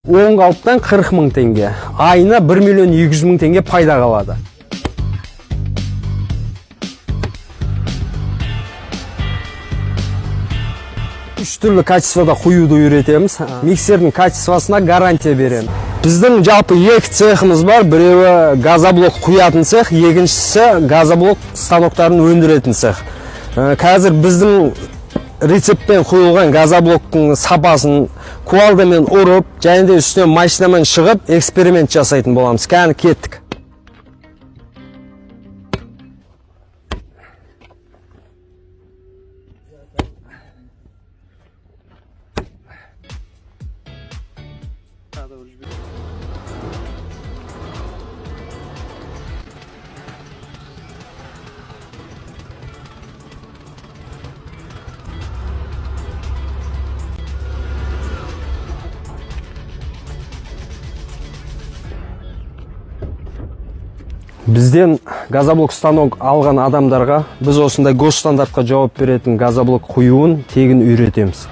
10 қалыптан 40 мың теңге, айына 1 миллион 200 мың теңге пайда қалады. Үш түрлі качествода құюды үйретеміз. Миксердің качествосына гарантия береміз. Біздің жалпы екі цехымыз бар: біреуі газоблок құятын цех, екіншісі газоблок станоктарын өндіретін цех. Қазір біздің рецептпен құйылған газоблоктың сапасын кувалдамен ұрып және де үстіне машинамен шығып эксперимент жасайтын боламыз. Кәні, кеттік. Бізден газоблок станок алған адамдарға біз осындай госстандартқа жауап беретін газоблок құюын тегін үйретеміз.